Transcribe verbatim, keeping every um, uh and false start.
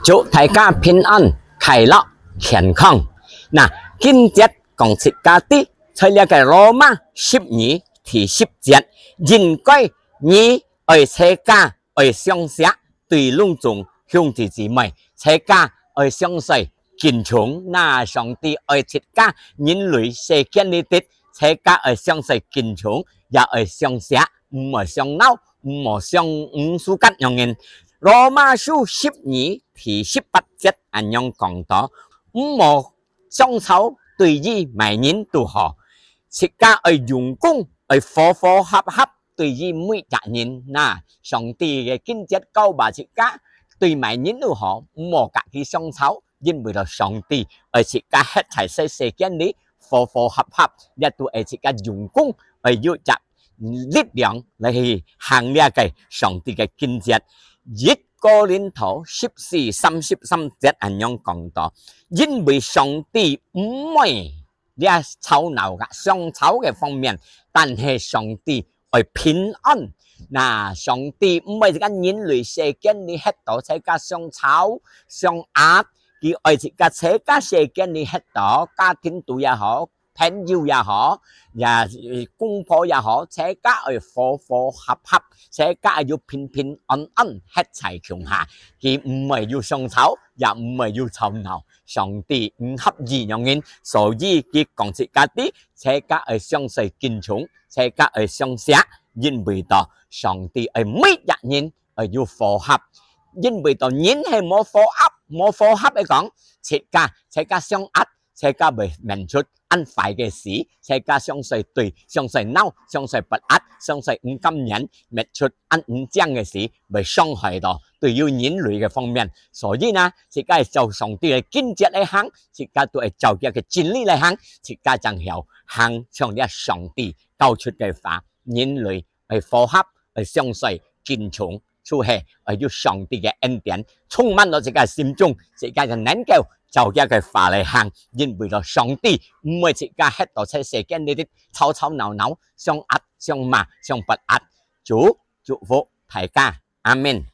祝大家平安、快樂、健康。那，今節講自家知，在這个羅馬十二第十節，應該你愛自家愛相惜，對攏總兄弟姊妹，自家愛相惜敬重。那上帝愛自家人類世間裡底，自家愛相惜敬重，也愛相惜，毋愛相鬧，毋愛相，毋相隔樣人。羅馬書十二第十八節恁樣講到，毋好相吵，對於麼人都好，自家愛用功，愛和和合合，對於每隻人。那，上帝个經節教導自家，對麼人都好，毋好佮佢相吵，因為到上帝愛自家歇在世，世間裡和和合合，這都愛自家用功，愛有隻力量來去行這个上帝个經節。一哥林多十四三十三節恁樣講到，因為上帝毋愛這吵鬧个相吵个方面，但係上帝愛平安。那上帝毋愛自家人類世間裡歇到自家相吵、相壓，佢愛自家自家世間裡歇到，家庭肚也好，朋友也好，也，呃，公婆也好，自家愛和和合合，自家愛有平平安安歇在共下。佢毋愛有相吵，也毋愛有吵鬧。上帝毋合意樣人，所以佢講自家知，自家愛相惜敬重，自家愛相惜，因為到上帝愛每隻人愛有和合，因為到人係無和合，無和合个講，自家，自家相壓，自家會面出恁壞个事，自家相識對，相識鬧，相識不壓，相識毋甘願，面出恁毋正个事，會傷害到對於人類个方面。所以呢，自家愛照上帝个經節來行，自家都愛照佢个真理來行，自家正曉行像這上帝教出个話，人類愛和合，愛相識敬重，就係愛有上帝个恩典充滿到自家心中，自家就能夠照佢个話來行，因為到上帝毋愛自家歇到在世間裡底吵吵鬧鬧，相壓、相罵、相不壓。主祝福大家，阿們。